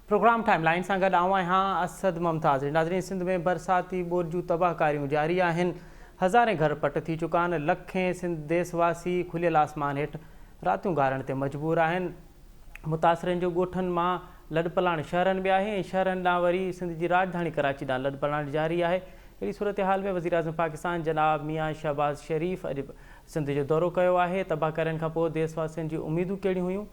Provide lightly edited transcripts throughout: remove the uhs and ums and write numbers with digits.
Programme time line سان گڏ آئون آهيان اسد ممتاز. ناظرين سنڌ ۾ برساتي ٻوڏ جون تباهڪاريون جاري آهن، هزارين گهر پٽ ٿي چڪا آهن، لکين سنڌ ديس واسي کليل آسمان هيٺ راتيون گهارڻ تي مجبور آهن، متاثرين جو ڳوٺن مان لڏپلاڻ شهرن ۾ آهي ۽ شهرن ڏانهن وري سنڌ جي راڄڌاڻي ڪراچي ڏانهن لڏپلاڻ جاري آهي. اهڙي صورتحال ۾ وزيراعظم پاڪستان جناب ميان شهباز شريف اڄ سنڌ جو دورو ڪيو آهي، تباهڪارين کانپوء ديس واسين جون اميدون ڪهڙيون هيون؟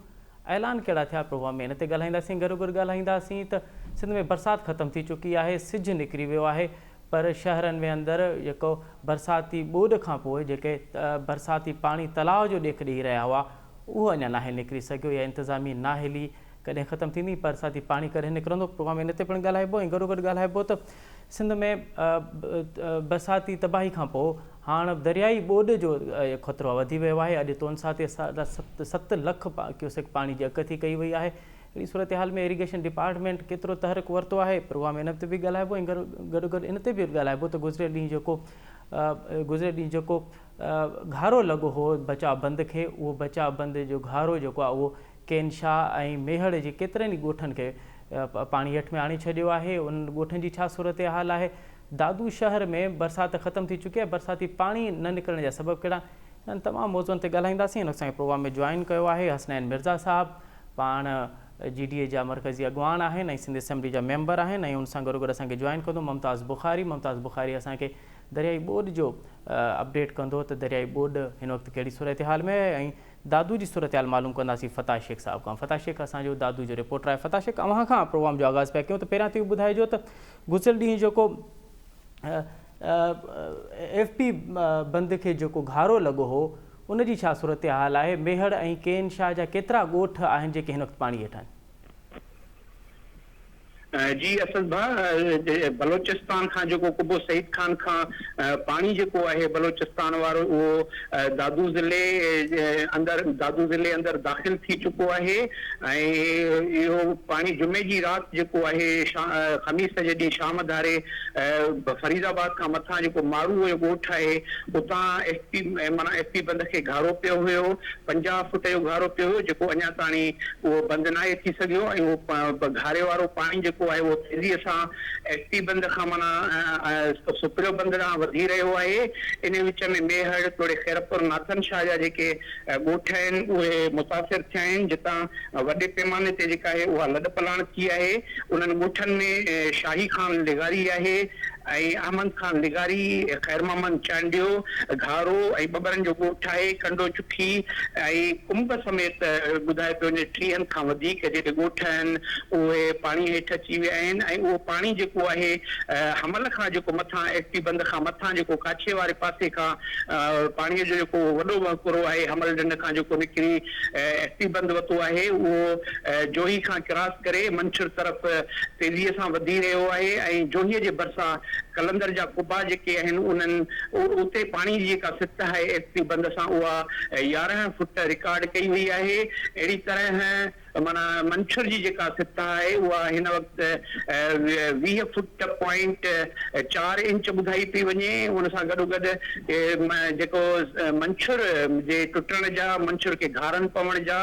اعلان ڪهڙا ٿيا پروگرام ۾ ان تي ڳالهائينداسين گڏوگڏ ڳالهائينداسين ته سنڌ ۾ برسات ختم ٿي چڪي آهي سج نڪري ويو آهي پر شهرن ۾ اندر جيڪو برساتي ٻوڏ کان پوء جيڪي برساتي پاڻي تلاء جو ڏيک ڏئي رهيا هئا اهو اڃا ناهي نڪري سگهيو يا انتظامي نااهلي ڪڏهن ختم ٿيندي برساتي پاڻي ڪڏهن نڪرندو پروگرام ۾ ان تي پڻ ڳالهائبو ۽ گڏوگڏ ڳالهائبو ته سنڌ ۾ برساتي تباهي کان پوء هاڻ دريائي ٻوڏ جو خطرو وڌي ويو آهي، اڄ تونسا تي 7.7 لک ڪيوسڪ پاڻي جي اڳڪٿي ڪئي وئي آهي، اهڙي صورتحال ۾ ايريگيشن ڊپارٽمينٽ ڪيترو تحرڪ ورتو آهي، پروگرام ان تي به ڳالهائبو ۽ گڏوگڏ ان تي به ڳالهائبو ته گذريل ڏينهن جيڪو گذريل ڏينهن جيڪو گهارو لڳو هو بچاء بند کي اهو بچاء بند جو گهارو جيڪو آهي اهو ڪين شاهه ۽ ميهڙ جي ڪيترن ئي ڳوٺن کي پاڻي هيٺ ۾ آڻي ڇڏيو آهي، انهن ڳوٺن جي ڇا صورتحال آهي، دادو شهر ۾ برسات ختم ٿي چڪي آهي، برساتي پاڻي نه نڪرڻ جا سبب ڪهڙا آهن؟ انهن تمام موضوعن تي ڳالهائينداسين. هن وقت اسان کي پروگرام ۾ جوائن ڪيو آهي حسنين مرزا صاحب، پاڻ جي ڊي اي جا مرڪزي اڳواڻ آهن ۽ سنڌ اسيمبلي جا ميمبر آهن ۽ ان سان گڏوگڏ اسان کي جوائن ڪندو ممتاز بخاري، ممتاز بخاري اسان کي دريائي ٻوڏ جو اپڊيٽ ڪندو ته دريائي ٻوڏ هن وقت ڪهڙي صورتحال ۾ آهي ۽ دادو جي صورتحال معلوم ڪنداسين فتاح شيخ صاحب کان. فتاح شيخ اسان جو دادو جو رپورٽر آهي. فتاح شيخ اوهان کان پروگرام جو آغاز پيا ڪيون ته پهريان ته اهو ٻڌائجو ته گذريل ڏينهن جيڪو ايف پي بند کي جيڪو گهارو لڳو هو ان جي ڇا صورتحال آهي، ميهڙ ۽ ڪين شاهه جا ڪيترا ڳوٺ آهن جيڪي هن وقت پاڻي هيٺ آهن؟ جي اسد ڀاء بلوچستان کان جيڪو قبو سعيد خان کان پاڻي جيڪو آهي بلوچستان وارو اهو دادو ضلعي اندر دادو ضلعي اندر داخل ٿي چڪو آهي ۽ اهو پاڻي جمعي جي رات جيڪو آهي خميس جي ڏينهن شام ڌاري فريد آباد کان مٿان جيڪو مارو جو ڳوٺ آهي اتان ايف پي معنيٰ ايف پي بند کي گهارو پيو هيو 50 فوٽ جو گهارو پيو هيو جيڪو اڃا تاڻي اهو بند ناهي ٿي سگهيو ۽ اهو گهاري وارو پاڻي جيڪو آهي اهو تيزي سان ايف پي بند کان معنيٰ سپريو بند ڏانهن وڌي رهيو آهي ان وچ ۾ ميهڙ توڙي خيرپور ناٿن شاهه جا جيڪي ڳوٺ آهن اهي متاثر ٿيا آهن جتان وڏي پيماني تي جيڪا آهي اها لڏپلاڻ ٿي آهي انهن ڳوٺن ۾ شاهي خان لغاري آهي ۽ احمد خان لغاري، خير محمد چانڊيو، گهارو ۽ ٻٻرن جو ڳوٺ آهي، ڪنڊو چکي ۽ ڪنب سميت ٻڌايو پيو وڃي ٽيهن کان وڌيڪ جيڪي ڳوٺ آهن اهي پاڻي هيٺ اچي ويا آهن ۽ اهو پاڻي جيڪو آهي حمل کان جيڪو مٿان ايف پي بند کان مٿان جيڪو ڪاڇي واري پاسي کان پاڻيء جو جيڪو وڏو وهڪرو آهي حمل ڍنڍ کان جيڪو نڪري ايف پي بند وتو آهي اهو جوهي کان ڪراس ڪري منڇر طرف تيزيء سان وڌي رهيو آهي ۽ جوهيء جي ڀرسان قلندر جا قبا جيڪي آهن انهن اتي پاڻي جي جيڪا سطح آهي ايف پي بند سان اها 11 فوٽ رڪارڊ ڪئي وئي آهي اهڙي طرح معنيٰ منڇر جي جيڪا سطح آهي اها هن وقت 20 فوٽ پوائنٽ چار انچ ٻڌائي پئي وڃي. ان سان گڏوگڏ جيڪو منڇر جي ٽٽڻ جا، منڇر کي گهارن پوڻ جا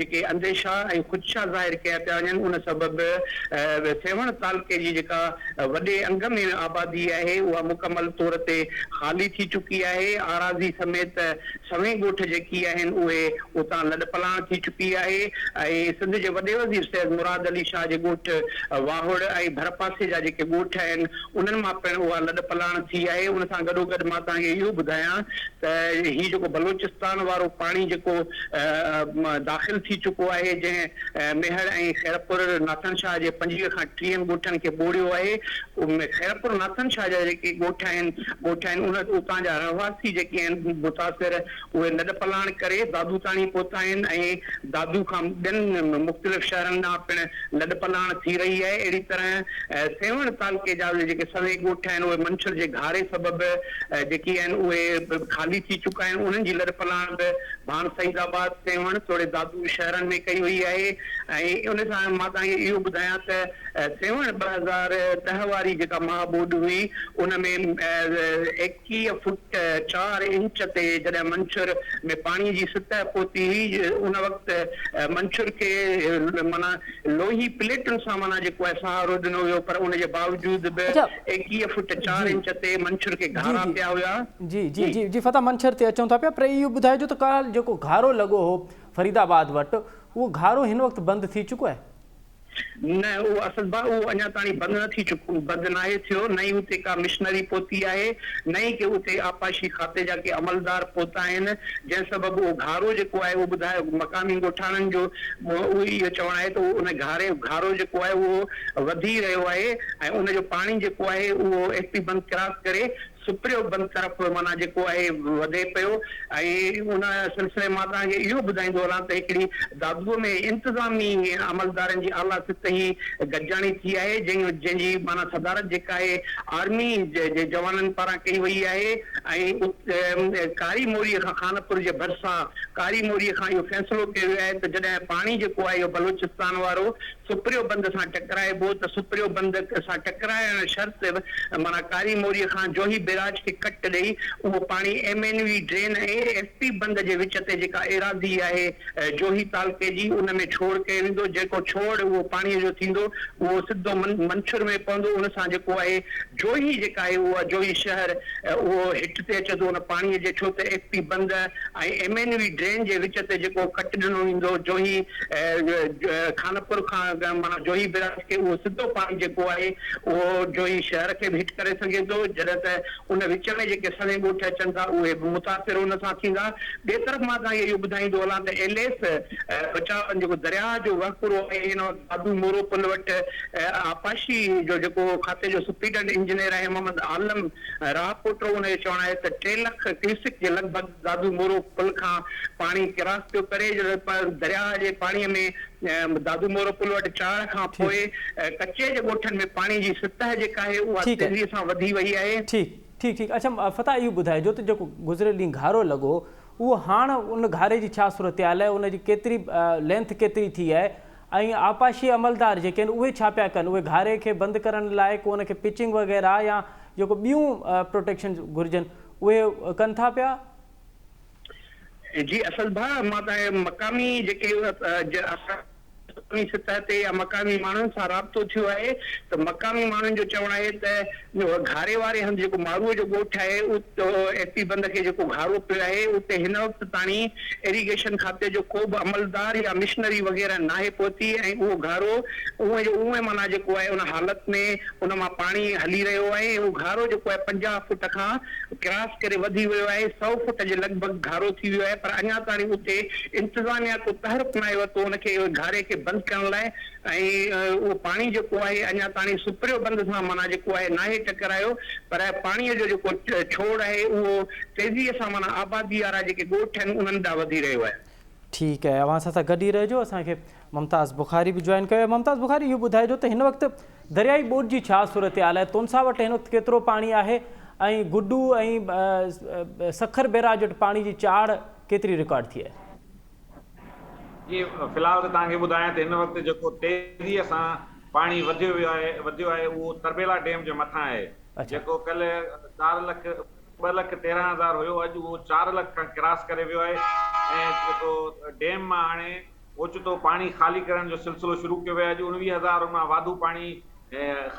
جيڪي انديشا ۽ خدشا ظاهر ڪيا پيا وڃن ان سبب سيوهڻ تعلقي جي جيڪا وڏي انگ ۾ آبادي آهي اها مڪمل طور تي خالي ٿي چڪي آهي. آراضي سميت سوين ڳوٺ جيڪي آهن اهي اتان لڏپلاڻ ٿي چڪي آهي ۽ سنڌ جي وڏي وزير سيد مراد علي شاهه جي ڳوٺ واهڙ ۽ ڀرپاسي جا جيڪي ڳوٺ آهن انهن مان پڻ اها لڏپلاڻ ٿي آهي ان سان گڏوگڏ مان توهان کي اهو ٻڌايان ته هي جيڪو بلوچستان وارو پاڻي جيڪو داخل ٿي چڪو آهي جنهن ميهڙ ۽ خيرپور ناٿن شاهه جي 25 کان ٽيهن ڳوٺن کي ٻوڙيو آهي خيرپور ناٿن شاهه جا جيڪي ڳوٺ آهن ڳوٺ آهن ان اتان جا رهواسي جيڪي آهن متاثر اهي لڏپلاڻ ڪري دادو تاڻي پهتا آهن ۽ دادو کان ٻين مختلف شهرن ڏانهن پڻ لڏپلاڻ ٿي رهي آهي اهڙي طرح سيوهڻ تعلقي جا جيڪي سوين ڳوٺ آهن اهي منڇر جي گهاري سبب جيڪي آهن اهي خالي ٿي چڪا آهن انهن جي لڏپلاڻ به ڀاڻ سعيد آباد، سيوهڻ توڙي دادو شهرن ۾ ڪئي وئي آهي ۽ ان سان مان توهان کي اهو ٻڌايان ته سيوهڻ 2010 واري جيڪا مها ٻوڏ هئي ان ۾ 21 فوٽ چار انچ تي جڏهن منڇر ۾ پاڻي جي سطح پهتي هئي ان وقت منڇر کي کي معنيٰ لوهي پليٽن سان معنيٰ جيڪو آهي سهارو ڏنو ويو پر ان جي باوجود به 21 فوٽ چار انچ تي منڇر کي گهارا پيا هيا. جي جي جي جي فتح منڇر تي اچون ٿا پيا پر اهو ٻڌائجو ته ڪالهه جيڪو گهارو لڳو هو فريد آباد وٽ اهو گهارو هن وقت بند ٿي چڪو آهي؟ نه اهو اسد ڀاء اهو اڃا تاڻي بند نه ٿي چڪو بند ناهي ٿيو نه ئي اتي ڪا مشنري پهتي آهي نه ئي ڪي اتي آبپاشي کاتي جا ڪي عملدار پهتا آهن جنهن سبب اهو گهارو جيڪو آهي اهو ٻڌايو مقامي ڳوٺاڻن جو اهو اهو چوڻ آهي ته اهو ان گهاري گهارو جيڪو آهي اهو وڌي رهيو آهي ۽ ان جو پاڻي جيڪو آهي اهو ايف پي بند ڪراس ڪري سپريو بند طرف معنيٰ جيڪو آهي وڌي پيو ۽ ان سلسلي مان توهان کي اهو ٻڌائيندو هلان ته هڪڙي دادوء ۾ انتظامي عملدارن جي اعليٰ سطحي گڏجاڻي ٿي آهي جنهن جنهن جي معنيٰ صدارت جيڪا آهي آرمي جي جوانن پاران ڪئي وئي آهي ۽ ڪاري موريء کان خانپور جي ڀرسان ڪاري موريء کان اهو فيصلو ڪيو ويو آهي ته جڏهن پاڻي جيڪو آهي اهو بلوچستان وارو سپريو بند سان ٽڪرائبو ته سپريو بند سان ٽڪرائڻ شرط معنيٰ ڪاري موريء کان جوهي بيراج کي ڪٽ ڏئي اهو پاڻي M N V drain ۽ F P بند جي وچ تي جيڪا ايراضي آهي جوهي تعلقي جي ان ۾ ڇوڙ ڪيو ويندو جيڪو ڇوڙ اهو پاڻي جو ٿيندو اهو سڌو منڇر ۾ پوندو ان سان جيڪو آهي جوهي جيڪا آهي اها جوهي شهر اهو هيٺ تي اچي ٿو ان پاڻي جي ڇو ته ايف پي بند ۽ ايم اين وي ڊرين جي وچ تي جيڪو ڪٽ ڏنو ويندو جوهي خانپور کان معنيٰ جوهي براج کي اهو سڌو پاڻي جيڪو آهي اهو جوهي شهر کي به هٽ ڪري سگهي ٿو جڏهن ته ان وچ ۾ جيڪي سوين ڳوٺ اچن ٿا اهي به متاثر ان سان ٿيندا ٻئي طرف مان توهان کي اهو ٻڌائيندو هلان ته ايل ايس بچاء جيڪو درياهه جو وهڪرو آهي هن وقت دادو مورو پل وٽ آبپاشي جو جيڪو کاتي جو سپريڊنٽ انجنيئر آهي محمد عالم راهپوٽو ان جو چوڻ آهي ته 3 لک ڪيوسڪ جي لڳ ڀڳ دادو مورو پل کان پاڻي ڪراس پيو ڪري جڏهن درياهه جي پاڻي ۾ دادو مورو پل وٽ چاڙهه کان پوء ڪچي جي ڳوٺن ۾ پاڻي جي سطح جيڪا آهي اها تيزي سان وڌي وئي آهي. ٺيڪ ٺيڪ ٺيڪ اڇا فتاح اهو ٻڌائجو ته جيڪو گذريل ڏينهن گهارو لڳو اهو هاڻ ان گهاري جي ڇا صورتحال آهي ان جي ڪيتري لينٿ ڪيتري ٿي آهي ۽ آبپاشي عملدار جيڪي آهن اهي ڇا پيا ڪن اهي گهاري کي بند ڪرڻ لاء ڪو ان کي پچنگ وغيره يا جيڪو ٻيون پروٽيڪشن گهرجن اهي ڪن ٿا پيا؟ جي اصل ڀاء مان توهان کي مقامي جيڪي اسان مقامي سطح تي يا مقامي ماڻهن سان رابطو ٿيو آهي ته مقامي ماڻهن جو چوڻ آهي ته گهاري واري هنڌ جيڪو ماروء جو ڳوٺ آهي ايف پي بند کي جيڪو گهارو پيو آهي اتي هن وقت تاڻي ايريگيشن کاتي جو ڪو به عملدار يا مشنري وغيره ناهي پهتي ۽ اهو گهارو اونهي جو اونهي معنيٰ جيڪو آهي ان حالت ۾ ان مان پاڻي هلي رهيو آهي ۽ اهو گهارو جيڪو آهي 50 فوٽ کان ڪراس ڪري وڌي ويو آهي سئو فوٽ جي لڳ ڀڳ گهارو ٿي ويو آهي پر اڃا تاڻي اتي انتظاميا ڪو تحرڪ ناهي ورتو ان کي گهاري کي بند ڪرڻ لاء ۽ اهو پاڻي جيڪو آهي اڃا تاڻي سپريو بند سان معنيٰ جيڪو آهي ناهي ٽڪرايو پر پاڻيء جو جيڪو ڇوڙ آهي اهو تيزيء سان معنيٰ آبادي وارا جيڪي ڳوٺ آهن انهن ڏانهن وڌي رهيو آهي. ٺيڪ آهي اوهان اسان سان گڏ ئي رهجو اسان کي ممتاز بخاري به جوائن ڪيو آهي ممتاز بخاري اهو ٻڌائجو ته هن وقت دريائي ٻوڏ جي ڇا صورتحال آهي تونسا وٽ هن وقت ڪيترو پاڻي آهي ۽ گڊو ۽ سکر بيراج وٽ پاڻي جي چاڙهه ڪيتري رڪارڊ ٿي آهي. جي في الحال ته توهان کي ٻڌايان ته هن وقت جيڪو تيزيء سان پاڻي وڌيو ويو آهي وڌيو آهي اهو تربيلا ڊيم جي مٿان آهي جيڪو ڪلهه چار لک 2,13,000 هيو اڄ اهو چار لک کان ڪراس ڪري ويو آهي ۽ جيڪو ڊيم مان هاڻي اوچتو پاڻي خالي ڪرڻ جو سلسلو شروع ڪيو ويو آهي اڄ 19,000 ان مان واڌو پاڻي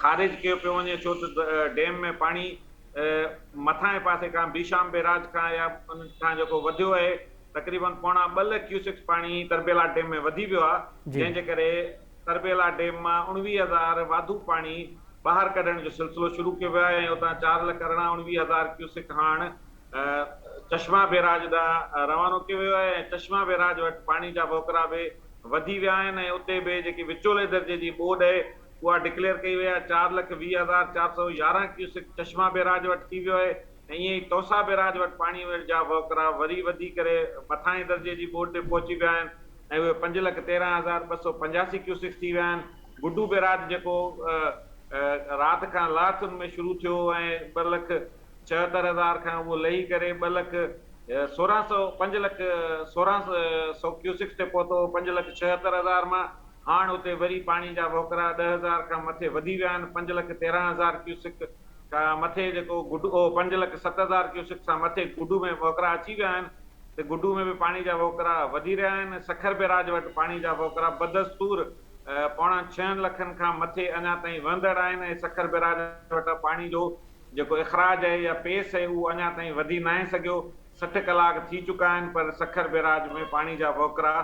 خارج ڪيو پيو وڃي ڇو ته ڊيم ۾ پاڻي مٿانهين پاسي کان بيشام بيراج کان يا ان کان جيڪو وڌيو آهي تقريبن پوڻا ٻه لک ڪيوسڪس پاڻي تربيلا ڊيم ۾ وڌي ويو آهي، جنهن جي ڪري تربيلا ڊيم مان 19 هزار واڌو پاڻي ٻاهر ڪڍڻ جو سلسلو شروع ڪيو ويو آهي ۽ اتان چار لک ارڙهن اڻويهه هزار ڪيوسڪ هاڻ چشما بيراج ڏانهن روانو ڪيو ويو آهي ۽ چشما بيراج وٽ پاڻي جا وهڪرا به وڌي ويا آهن ۽ اتي به جيڪي وچولي درجي جي ٻوڏ آهي اها ڊڪليئر ڪئي وئي آهي، 4,20,411 ڪيوسڪ چشما بيراج وٽ ٿي ويو آهي. ۽ ائين ئي تونسا بيراج وٽ پاڻي جا وهڪرا وري وڌي ڪري مٿانهين درجي جي ٻوڏ تي پهچي ويا آهن ۽ اهي 5,13,285 ڪيوسڪس ٿي ويا آهن. گڊو بيراج جيڪو رات کان لاٿ ان ۾ شروع ٿيو هو ۽ 2,76,000 کان اهو لهي ڪري ٻه لک سورهن سئو 5,00,1600 ڪيوسڪس تي پهتو هو 5,76,000 مان هاڻ اتي وري پاڻي جا وهڪرا 10,000 کان مٿي وڌي ويا آهن 5,13,000 ڪيوسڪ کان مٿي جيڪو گڊو 5,07,000 ڪيوسڪ سان مٿي گڊو ۾ وهڪرا اچي ويا آهن ته گڊو ۾ به پاڻي جا وهڪرا وڌي رهيا آهن، سکر بئراج وٽ پاڻي جا وهڪرا بدستور پوڻا ڇهن لکن کان مٿي اڃا تائين وهندڙ آهن ۽ سکر بئراج وٽان پاڻي جو جيڪو اخراج آهي يا پيس آهي اهو اڃا تائين وڌي ناهي سگهيو، 60 ڪلاڪ ٿي چڪا آهن پر سکر بئراج ۾ پاڻي جا وهڪرا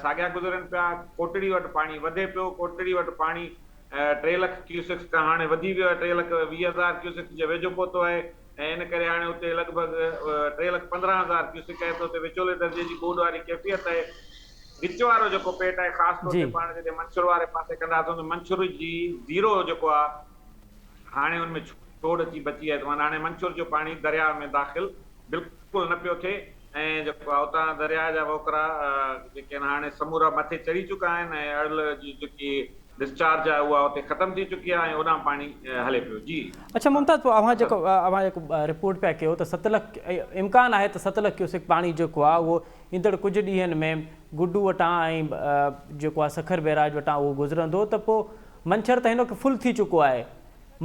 ساڳيا گذرن پيا، ڪوٽڙي وٽ پاڻي وڌي پيو، ڪوٽڙي وٽ پاڻي ٽي لک ڪيوسڪس کان هاڻي وڌي ويو آهي، 3,20,000 ڪيوسڪس جي ويجهو پهتو آهي ۽ ان ڪري هاڻي اتي لڳ ڀڳ 3,15,000 ڪيوسڪ آهي ته اتي وچولي درجي جي ٻوڏ واري ڪيفيت آهي. وچ وارو جيڪو پيٽ آهي خاص طور تي پاڻ جڏهن منڇر واري پاسي ڪنداسون ته منڇر جي زيرو جيڪو آهي هاڻي ان ۾ ڇوڙ اچي بچي آهي ته معنيٰ هاڻي منڇر جو پاڻي درياء ۾ داخل بلڪل نه پيو ٿئي ۽ جيڪو آهي اتان درياء جا وهڪرا جيڪي آهن هاڻي سمورا مٿي چڙهي چڪا آهن ۽ اڙل جي جيڪي ڊسچارج آهي اها اتي ختم ٿي چڪي آهي ۽ اوڏانهن پاڻي هلي پيو جي. اڇا ممتاز پوء اوهان جيڪو اوهان جيڪو رپورٽ پيا ڪيو ته ست لک امڪان آهي ته ست لک ڪيوسڪ پاڻي جيڪو آهي اهو ايندڙ ڪجهه ڏينهن ۾ گڊو وٽان ۽ جيڪو آهي سکر بئراج وٽان اهو گذرندو ته پوء منڇر ته هن وقت فل ٿي چڪو آهي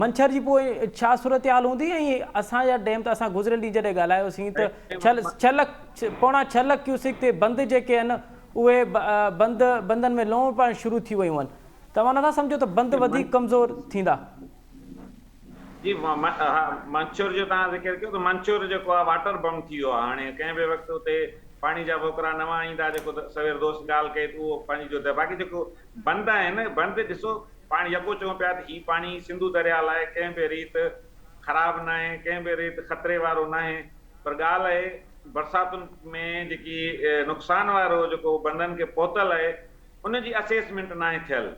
منڇر جي پوء ڇا صورتحال هوندي ۽ اسان جا ڊيم ته اسان گذريل ڏينهن جڏهن ڳالهايوسين ته ڇهه لک پوڻا ڇهه لک ڪيوسڪ تي بند جيڪي آهن اهي بند بندن ۾ لوڻ پوڻ شروع ٿي ويون آهن توهان نٿا سمجهو ته بند وڌيڪ ڪمزور ٿيندا؟ جي منڇر جو توهان ذڪر ڪيو ته منڇر جيڪو آهي واٽر بم ٿي ويو آهي هاڻي ڪنهن به وقت اتي پاڻي جا وهڪرا نوان ايندا جيڪو سوير دوست ڳالهه ڪئي ته اهو پنهنجي جو باقي جيڪو بند آهن بند ڏسو پاڻ يڪو چئون پيا ته هي پاڻي سنڌو درياء لاء ڪنهن به ريت خراب ناهي، ڪنهن به ريت خطري وارو ناهي پر ڳالهه آهي برساتن ۾ جيڪي نقصان وارو جيڪو بندن کي پهتل آهي ان جي اسيسمينٽ ناهي ٿيل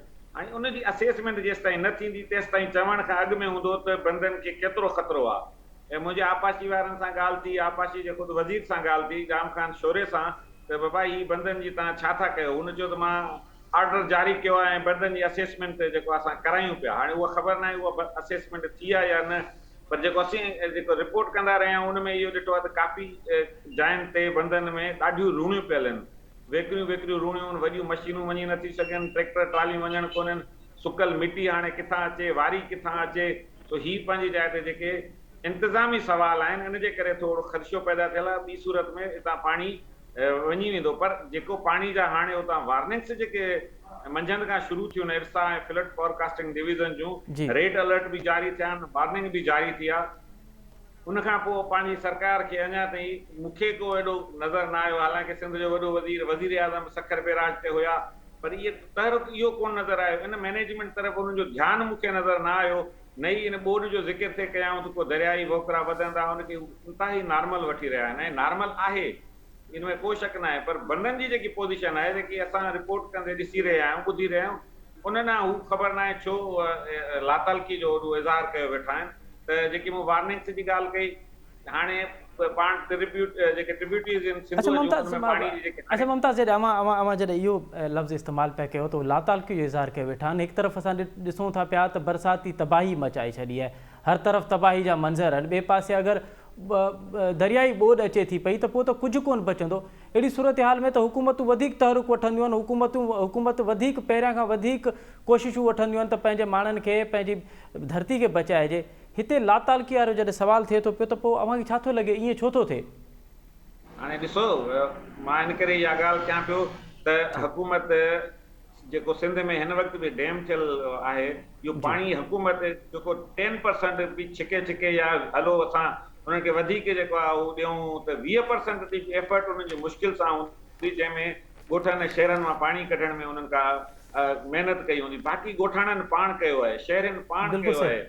۽ ان جي اسيسمينٽ جيستائين نه ٿيندي تيستائين چوڻ کان اڳ ۾ هوندو ته بندن کي ڪيترو خطرو آهي ۽ منهنجي آبپاشي وارن سان ڳالهه ٿي آبپاشي جي خود وزير سان ڳالهه ٿي ڄام خان شوري سان ته بابا هي بندن جي توهان ڇا ٿا ڪيو هن چيو ته مان آرڊر جاري ڪيو آهي ۽ بندن جي اسيسمينٽ جيڪو اسان ڪرايون پيا هاڻي اها خبر ناهي اها اسيسمينٽ ٿي آهي يا نه پر جيڪو اسين جيڪو رپورٽ ڪندا رهيا آهيون ان ۾ اهو ڏٺو آهي ته ڪافي جاين تي بندن ۾ ڏاڍيون روڻيون پيل آهن ويڪريون ويڪريون روڻيون آهن وڏيون مشينون وڃي نه ٿيون سگهن ٽريڪٽر ٽراليون وڃڻ ڪونهن سڪل مٽي هاڻي ڪٿان اچي واري ڪٿان اچي سو هي پنهنجي جاء تي جيڪي انتظامي سوال آهن ان جي ڪري ٿورو خدشو پيدا ٿيل آهي ٻي صورت ۾ اتان پاڻي وڃي ويندو پر جيڪو پاڻي جا هاڻي اتان وارننگس جيڪي منجهند کان شروع ٿيون آهن ارسا ۽ فلڊ فورڪاسٽنگ ڊويزن جون ريڊ الرٽ به جاري ٿيا آهن وارننگ به جاري ٿي آهي ان کان پوء پنهنجي سرڪار کي اڃا تائين مون کي ڪو اهڙو نظر نه آيو حالانڪه سنڌ جو وڏو وزير وزيراعظم سکر بيراج تي هيا پر اهي تحرڪ اهو ڪونه نظر آيو ان مئنيجمينٽ طرف انهن جو ڌيان مون کي نظر نه آيو نه ئي ان ٻوڏ جو ذڪر ٿي ڪيائون ته ڪو دريائي وهڪرا وڌندا، ان کي هو انتهائي نارمل وٺي رهيا آهن ۽ نارمل آهي ان ۾ ڪو شڪ ناهي پر بندن جي جيڪي پوزيشن آهي جيڪي اسان رپورٽ ڪندي ڏسي رهيا آهيون ٻڌي رهيا آهيون ان ڏانهن هو خبر ناهي ڇو لاتعلقي جو اهو اظهار ڪيو ويٺا آهن ته جيڪي مون وارننگس جي ڳالهه ڪئي هاڻي پاڻ ٽربيوٽ جيڪي ٽربيوٽريز آهن اڇا سنڌوء جون ممتاز ان ۾ پاڻي جي جيڪي اڇا هاڻي ممتاز جڏهن اوهان اوهان اوهان جڏهن اهو لفظ استعمال پيا ڪيو ته لاتعلقي جو اظهار ڪيو ويٺا آهن هڪ طرف اسان ڏسون ٿا پيا ته برساتي تباهي مچائي ڇڏي آهي هر طرف تباهي جا منظر آهن ٻئي پاسي اگر دريائي ٻوڏ اچي ٿي پئي ته پوء ته ڪجهه ڪونه بچندو اهڙي صورتحال ۾ ته حڪومتون وڌيڪ تحرڪ وٺنديون آهن حڪومتون حڪومت وڌيڪ پهريان کان وڌيڪ ڪوششون وٺنديون آهن ته پنهنجي ماڻهن کي پنهنجي ڌرتي کي بچائجي هتي لاتعلقي وارو جڏهن سوال ٿئي ٿو پيو ته پوء اوهان کي ڇا ٿو لڳي ائين ڇو ٿو ٿئي؟ هاڻي ڏسو مان ان ڪري اها ڳالهه ڪيان پيو ته حڪومت جيڪو سنڌ ۾ هن وقت به ڊيم ٿيل آهي اهو پاڻي حڪومت جيڪو ٽين پرسنٽ به ڇڪي ڇڪي يا هلو اسان انهن کي وڌيڪ جيڪو آهي اهو ڏيون ته 20 پرسنٽ تي به ايفرٽ انهن جي مشڪل سان هوندي جنهن ۾ ڳوٺن ۽ شهرن مان پاڻي ڪڍڻ ۾ انهن ڪا محنت ڪئي هوندي باقي ڳوٺاڻن پاڻ ڪيو آهي شهرين پاڻ بلڪل ڪيو صحيح آهي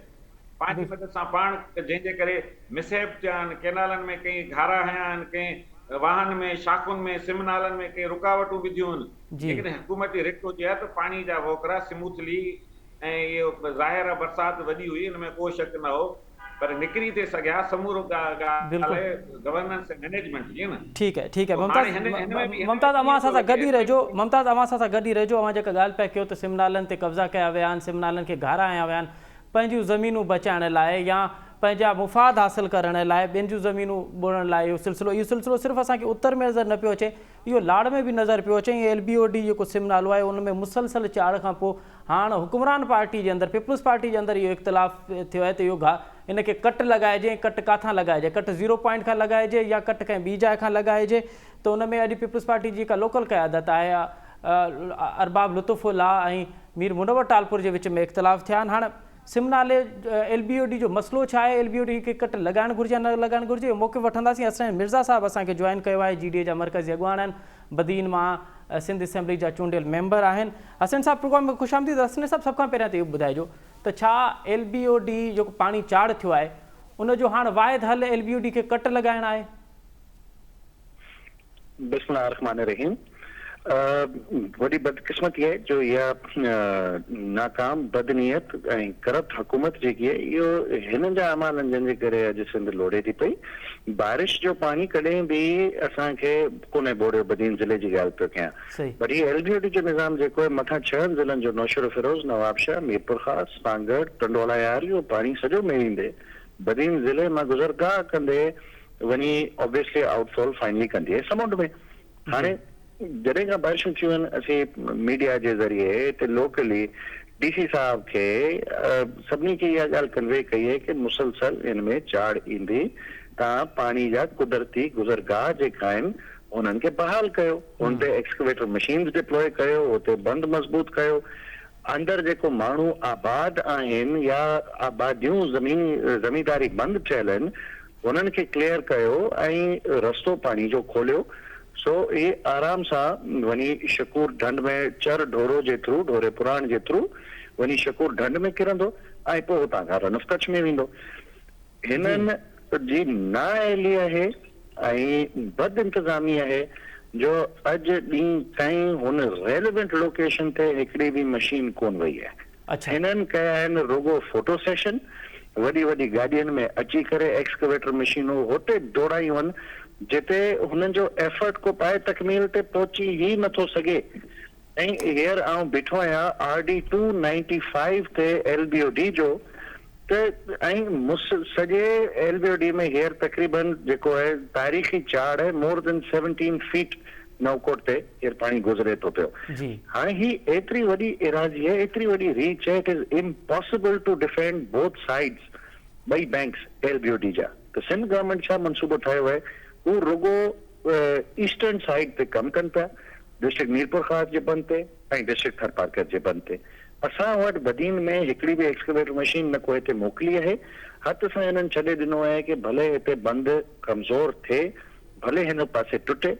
پنهنجي مدد سان پاڻ جنهن جي ڪري مسهپ ٿيا آهن، ڪئنالن ۾ ڪئين گهارا هنيا آهن، ڪئين واهن ۾، شاخن ۾، سم نالن ۾ ڪئين رڪاوٽون وڌيون آهن. جي. جيڪڏهن حڪومتي رٽ هجي ها ته پاڻي جا وهڪرا سموٿلي ۽ اهو ظاهر آهي برسات وڏي هئي ان ۾ ڪو شڪ نه هو پر نڪري ٿي سگهيا سمورو ڳالهه بلڪل. آهي گورننس ۽ مئنيجمينٽ جي نه. ٺيڪ آهي ٺيڪ آهي سو ممتاز هاڻي هن هن ۾ به هن ۾ ممتاز به اوهان ائين اسان ٿو سان لڳي گڏ ئي رهجو ممتاز اوهان اسان سان گڏ ئي رهجو اوهان جيڪا ڳالهه پيا ڪيو ته سم نالن تي قبضا ڪيا ويا آهن سم نالن کي گهارا هنيا ويا آهن پنهنجون زمينون بچائڻ لاء يا پنهنجا مفاد حاصل ڪرڻ لاء ٻين جون زمينون ٻوڙڻ لاء اهو سلسلو اهو سلسلو صرف اسان کي اتر ۾ نظر نه پيو اچي اهو لاڙ ۾ به نظر پيو اچي ۽ ايل بي او ڊي جيڪو سم نالو آهي ان ۾ مسلسل چاڙهه کان پوء هاڻ حڪمران پارٽي جي اندر پيپلز پارٽي جي اندر اهو اختلاف ٿيو آهي ته اهو ان کي ڪٽ لڳائجي ۽ ڪٽ ڪاٿان لڳائجي، ڪٽ زيرو پوائنٽ کان لڳائجي يا ڪٽ ڪنهن ٻي جاء کان لڳائجي ته ان ۾ اڄ پيپلز پارٽي جي جيڪا لوڪل قيادت آهي ارباب لطف الله ۽ مير منور ٽالپر جي وچ ۾ اختلاف ٿيا آهن. هاڻ سم نالي ايل بي او ڊي جو مسئلو ڇا آهي، ايل بي او ڊي کي ڪٽ لڳائڻ گهرجي يا نه لڳائڻ گهرجي اهو موقف وٺنداسين. حسنين مرزا صاحب اسان کي جوائن ڪيو آهي، جي ڊي اي جا مرڪزي اڳواڻ آهن، بدين مان سنڌ اسيمبلي جا چونڊيل ميمبر آهن. حسنين صاحب پروگرام ۾ خوش آمديد. حسنين صاحب سڀ کان پهريان ته اهو ٻڌائجو ته ڇا ايل بي او ڊي جيڪو پاڻي چاڙهه ٿيو آهي ان جو هاڻ واحد حل ايل بي او ڊي کي ڪٽ لڳائڻ آهي؟ بسم الله الرحمٰن الرحيم وڏي بدقسمتي آهي جو اها ناڪام بدنيت ۽ ڪرپٽ حڪومت جيڪي آهي اهو هنن جا اعمال آهن جن جي ڪري اڄ سنڌ لوڙهي ٿي پئي بارش جو پاڻي ڪڏهن به اسان کي ڪونهي ٻوڙيو بدين ضلعي جي ڳالهه پيو ڪيان پر هي ايل بي او ڊي جو نظام جيڪو آهي مٿان ڇهن ضلعن جو نوشهروفيروز نوابشاهه ميرپورخاص سانگهڙ ٽنڊوالهيار اهو پاڻي سڄو ميڙيندي بدين ضلعي مان گذرگاهه ڪندي وڃي آبويسلي آئوٽ فال فائنلي ڪندي آهي سمنڊ ۾ هاڻي جڏهن کان بارشون ٿيون آهن اسين ميڊيا جي ذريعي هتي لوڪلي ڊي سي صاحب کي سڀني کي اها ڳالهه ڪنوي ڪئي آهي ڪي مسلسل ان ۾ چاڙهه ايندي تان پاڻي جا قدرتي گذرگاهه جيڪا آهن انهن کي بحال ڪيو ان تي ايڪسڪويٽر مشينز ڊپلوئي ڪيو اتي بند مضبوط ڪيو اندر جيڪو ماڻهو آباد آهن يا آباديون زميني زمينداري بند ٺهيل آهن انهن کي ڪليئر ڪيو ۽ رستو پاڻي جو کوليو سو اهي آرام سان وڃي شڪور ڍنڍ ۾ چر ڍورو جي ٿرو ڍوري پراڻ جي ٿرو وڃي شڪور ڍنڍ ۾ ڪرندو ۽ پوء هتان کان رن آف ڪڇ ۾ ويندو. هنن جي نااهلي آهي ۽ بد انتظامي آهي جو اڄ ڏينهن تائين هن ريليونٽ لوڪيشن تي هڪڙي به مشين ڪونه وئي آهي. هنن ڪيا آهن رڳو فوٽو سيشن، وڏي وڏي گاڏين ۾ اچي ڪري ايڪسڪويٽر مشينون هتي ڊوڙايون آهن جتي هنن جو ايفرٽ ڪو پائي تڪميل تي پهچي ئي نٿو سگهي ۽ هينئر آئون بيٺو آهيان آر ڊي 295 تي ايل بي او ڊي جو ته ۽ سڄي ايل بي او ڊي ۾ هينئر تقريبن جيڪو آهي تاريخي چاڙهه آهي مور دين 17 فيٽ نئوڪوٽ تي هينئر پاڻي گذري ٿو پيو. هاڻي هي ايتري وڏي ايراضي آهي ايتري وڏي ريچ آهي it is impossible to defend both sides ٻئي banks L B O D جا ته سنڌ گورنمينٽ ڇا منصوبو ٺاهيو آهي هو رڳو ايسٽرن سائيڊ تي ڪم ڪن پيا ڊسٽرڪٽ ميرپورخاص جي بند تي ۽ ڊسٽرڪٽ ٿرپارڪر جي بند تي. اسان وٽ بدين ۾ هڪڙي به ايڪسڪويٽر مشين نه ڪو هتي موڪلي آهي. هٿ سان هنن ڇڏي ڏنو آهي ڪي ڀلي هتي بند ڪمزور ٿئي، ڀلي هن پاسي ٽٽي،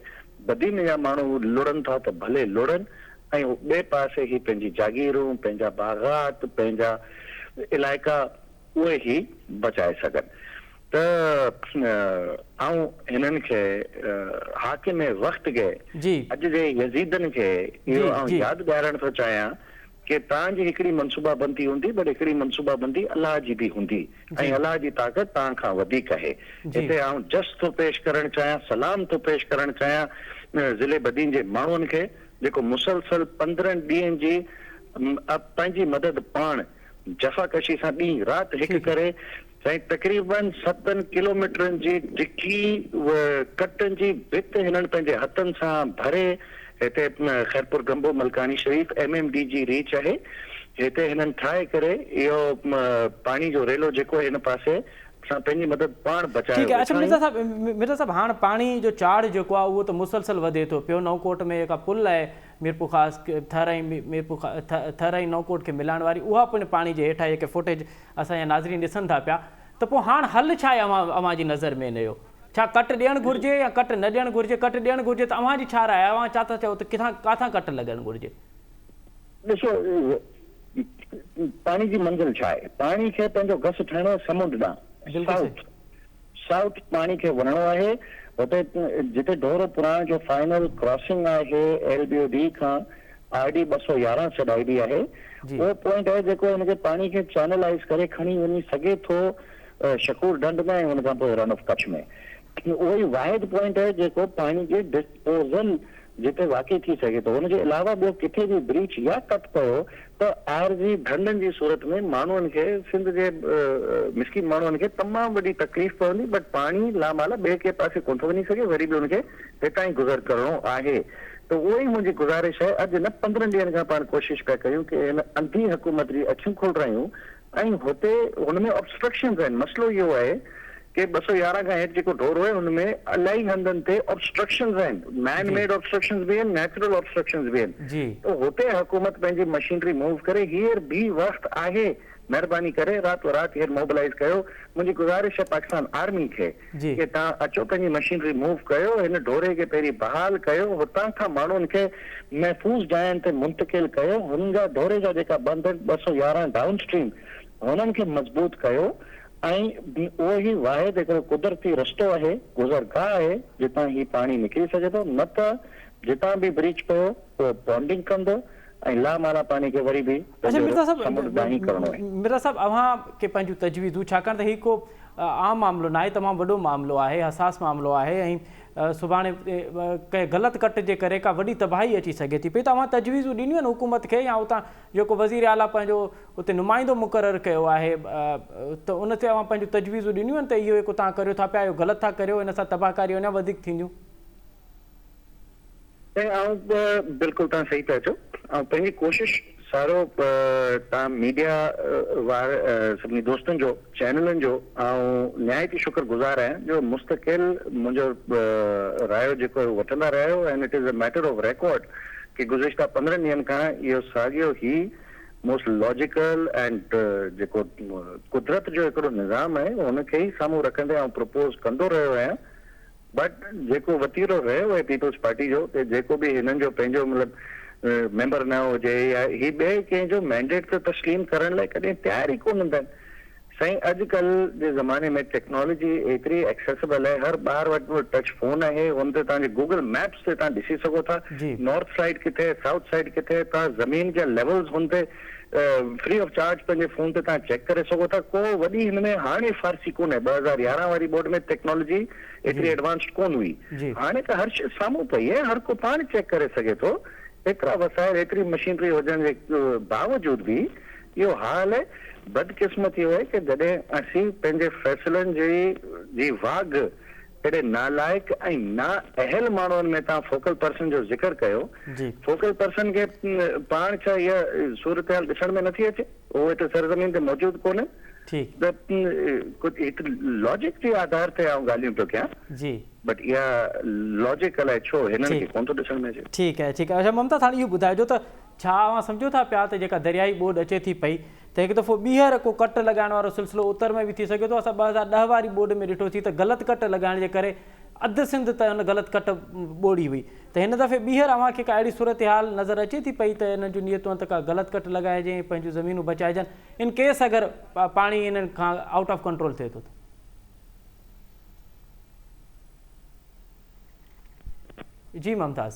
بدين جا ماڻهو لڙن ٿا ته ڀلي لڙن ۽ ٻئي پاسي هي پنهنجي جاگيرون، پنهنجا باغات، پنهنجا علائقا اهي هي بچائي سگهن ته آئون هنن کي حاڪم وقت کي اڄ جي يزيدن کي اهو آئون ياد ڏيارڻ ٿو چاهيان ڪي توهان جي هڪڙي منصوبه بندي هوندي بٽ هڪڙي منصوبه بندي الله جي به هوندي ۽ الله جي طاقت توهان کان وڌيڪ آهي هتي آئون جس ٿو پيش ڪرڻ چاهيان سلام ٿو پيش ڪرڻ چاهيان ضلعي بدين جي ماڻهن کي جيڪو مسلسل 15 ڏينهن جي پنهنجي مدد پاڻ جفاڪشي سان ڏينهن رات هڪ ڪري سائين تقريبن ستن ڪلوميٽرن جي ڊگهي ڪٽن جي ڀت هنن پنهنجي هٿن سان ڀري هتي خيرپور گنبو ملڪاڻي شريف ايم ايم ڊي جي ريچ آهي هتي هنن ٺاهي ڪري اهو پاڻي جو ريلو جيڪو هن پاسي سان پنهنجي مدد پاڻ بچايو ٺيڪ آهي اڇا ويٺا مرزا آهيون. صاحب مرزا صاحب هاڻ پاڻي جو چاڙهه جيڪو آهي اهو ته مسلسل وڌي ٿو پيو نئون ڪوٽ ۾ جيڪا پل آهي ميرپورخاص ٿر ۽ ميرپور ٿر ۽ نئون ڪوٽ کي ملائڻ واري اها پڻ پاڻي جي هيٺ آهي جيڪي فوٽيج اسان جا ناظرين ڏسن ٿا پيا ته پوء هاڻ حل ڇا آهي اوهان اوهان جي نظر ۾ ان جو ڇا ڪٽ ڏيڻ گهرجي يا ڪٽ نه ڏيڻ گهرجي ڪٽ ڏيڻ گهرجي ته اوهان جي ڇا راء آهي اوهان ڇا ٿا چئو ته ڪٿان ڪاٿان ڪٽ لڳڻ گهرجي؟ ڏسو پاڻي جي منزل ڇا آهي پاڻي کي پنهنجو گس ٺاهڻو آهي سمنڊ ڏانهن سائوٿ سائوٿ پاڻي کي وڃڻو آهي اتي جتي ڍورو پراڻ جو فائنل ڪراسنگ آهي ايل بي او ڊي کان آر ڊي 211 سڏائبي آهي اهو پوائنٽ آهي جيڪو هن کي پاڻي کي چينلائيز ڪري کڻي وڃي سگهي ٿو شڪور ڍنڍ ۾ ۽ ان کان پوء رن آف ڪڇ ۾ اهو ئي واحد پوائنٽ آهي جيڪو پاڻي جي ڊسپوزل جتي واقع ٿي سگهي ٿو. ان جي علاوه ٻيو ڪٿي به بريچ يا ڪٽ پيو ته عارضي ڍنڍن جي صورت ۾ ماڻهن کي سنڌ جي مسڪين ماڻهن کي تمام وڏي تڪليف پوندي بٽ پاڻي لامحاله ٻئي ڪنهن پاسي ڪونه ٿو وڃي سگهي وري به ان کي هتان ئي گذر ڪرڻو آهي ته اهو ئي منهنجي گذارش آهي اڄ نه 15 ڏينهن کان پاڻ ڪوشش پيا ڪيون ڪي هن انڌي حڪومت جي اکيون کولرايون. ۽ هتي هن ۾ آبسٽرڪشنز آهن مسئلو اهو آهي ڪي 211 کان هيٺ جيڪو ڍورو آهي ان ۾ الاهي هنڌن تي آبسٽرڪشنز آهن مين ميڊ آبسٽرڪشنز به آهن نيچرل آبسٽرڪشنز به آهن ته هتي حڪومت پنهنجي مشينري موو ڪري هيئر به وقت آهي مهرباني ڪري راتو رات هيئر موبلائيز ڪيو منهنجي گذارش آهي پاڪستان آرمي کي ڪي توهان اچو پنهنجي مشينري موو ڪيو هن ڍوري کي پهرين بحال ڪيو هتان کان ماڻهن کي محفوظ جاين تي منتقل ڪيو هن جا ڍوري جا جيڪا بند آهن 211 ڊائون اسٽريم هنن کي مضبوط ڪيو ۽ اهو ئي واحد هڪڙو قدرتي رستو آهي گذرگاهه آهي جتان هي پاڻي نڪري سگهي ٿو نه ته جتان به بريچ پيو اهو بانڊنگ ڪندو ۽ لا معنيٰ پاڻي کي وري به اڇا پنهنجو مرزا رخ صاحب سمنڊ ڏانهن ئي ڪرڻو آهي. مرزا صاحب اوهان کي پنهنجون تجويزون ڇاڪاڻ ته هي ڪو عام معاملو ناهي تمام وڏو معاملو آهي حساس معاملو آهي ۽ سڀاڻي ڪنهن غلط ڪٽ جي ڪري ڪا وڏي تباهي اچي سگهي ٿي پئي ته اوهان تجويزون ڏنيون آهن حڪومت کي يا اتان جيڪو وزير اعليٰ پنهنجو اتي نمائندو مقرر ڪيو آهي ته ان تي اوهان پنهنجون تجويزون ڏنيون آهن ته اهو جيڪو توهان ڪريو ٿا پيا اهو غلط ٿا ڪريو ان سان تباهڪاريون اڃا وڌيڪ ٿينديون. سائين آئون به بلڪل توهان صحيح پيا چئو آئون پنهنجي ڪوشش سارو توهان ميڊيا وار سڀني دوستن جو چينلن جو آئون نهايت ئي شڪر گذار آهيان جو مستقل منهنجو رايو جيڪو آهي اهو وٺندا رهيا آهيو and it is a matter of record ڪي گذشته 15 ڏينهن کان اهو ساڳيو هي موسٽ لاجيڪل اينڊ جيڪو قدرت جو هڪڙو نظام آهي ان کي ئي سامهون رکندي آئون پروپوز ڪندو رهيو آهيان بٽ جيڪو وتيرو رهيو آهي پيپلز پارٽي جو ته جيڪو به هنن جو پنهنجو مطلب ميمبر نه هجي يا هي ٻئي ڪنهن جو مينڊيٽ ته تسليم ڪرڻ لاء ڪڏهن تيار ئي ڪونه هوندا آهن. سائين اڄ ڪلهه جي زماني ۾ ٽيڪنالاجي ايتري ايڪسيسبل آهي هر ٻار وٽ ٽچ فون آهي ان تي توهان جي گوگل ميپس تي توهان ڏسي سگهو ٿا نارٿ سائيڊ ڪٿي آهي سائوٿ سائيڊ ڪٿي آهي توهان زمين جا ليولز هن تي فري آف چارج پنهنجي فون تي توهان چيڪ ڪري سگهو ٿا ڪو وڏي هن ۾ هاڻي فارسي ڪونهي 2011 واري ٻوڏ ۾ ٽيڪنالاجي ايتري ايڊوانسڊ ڪونه هئي هاڻي ته هر شي سامهون پئي آهي هر ڪو پاڻ چيڪ ڪري سگهي ٿو ايترا وسائل ايتري مشينري هجڻ جي باوجود به اهو حال آهي بدقسمتي اهو آهي ڪه جڏهن اسين پنهنجي فيصلن جي جي واڳ اهڙي نالائق ۽ نااهل ماڻهن ۾ توهان فوڪل پرسن جو ذڪر ڪيو، فوڪل پرسن کي پاڻ ڇا اها صورتحال ڏسڻ ۾ نٿي اچي؟ هو هتي سرزمين تي موجود ڪونهي ته ڪجهه هڪ لاجڪ جي آڌار تي آئون ڳالهيون پيو ڪيان بٽ اها لاجڪ الائي ڇو هنن کي ڪونه ٿو ڏسڻ ۾ اچي. ٺيڪ آهي ٺيڪ آهي اڇا ممتاز هاڻي اهو ٻڌائجو ته ڇا اوهان سمجهو ٿا پيا ته جيڪا درياهي ٻوڏ اچي ٿي پئي ته هڪ دفعو ٻيهر ڪو ڪٽ لڳائڻ وارو سلسلو اتر ۾ به ٿي سگهي ٿو. اسان 2010 واري ٻوڏ ۾ ڏٺوسين ته غلط ڪٽ لڳائڻ جي ڪري اڌ سنڌ ته ان غلط ڪٽ ٻوڙي هئي ته هن دفعي ٻيهر اوهان کي ڪا اهڙي صورتحال نظر اچي ٿي پئي ته انهن جون نيتون آهن ته ڪا غلط ڪٽ لڳائجي ۽ پنهنجون زمينون بچائجن ان ڪيس اگر پاڻي انهن کان آئوٽ آف ڪنٽرول ٿئي ٿو ته. جي ممتاز.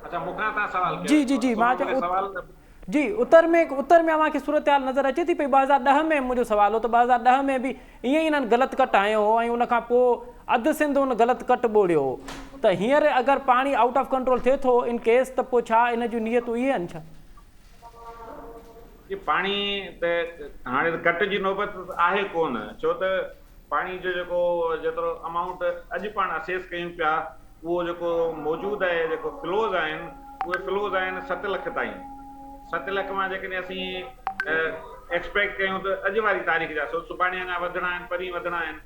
اڇا مون کان تان سوال ڪيو جي جي جي مان سوال جي اتر ۾ اتر ۾ اوهان کي صورتحال نظر اچي ٿي پئي 2010 ۾ منهنجو سوال هو ته 2010 ۾ به ائين ئي انهن غلط ڪٽ هنيو هو ۽ ان کان پوء اڌ سنڌ ان غلط ڪٽ ٻوڙيو هو ته هينئر اگر پاڻي آئوٽ آف ڪنٽرول ٿئي ٿو ان ڪيس ته پوء ڇا ان جون نيتون اهي آهن ڇا؟ جي پاڻي ته هاڻي ته ڪٽ جي نوبت آهي ڪونه ڇو ته پاڻي جو جيڪو جيترو امائونٽ اڄ پاڻ اسيس ڪيون پيا اهو جيڪو موجود آهي جيڪو فلوز آهن اهي فلوز آهن 7 لک تائين 7 لک مان جيڪڏهن اسين ايڪسپيڪٽ ڪيون ته اڄ واري تاريخ جا سو سڀاڻي اڃا وڌڻا آهن پرين وڌڻا آهن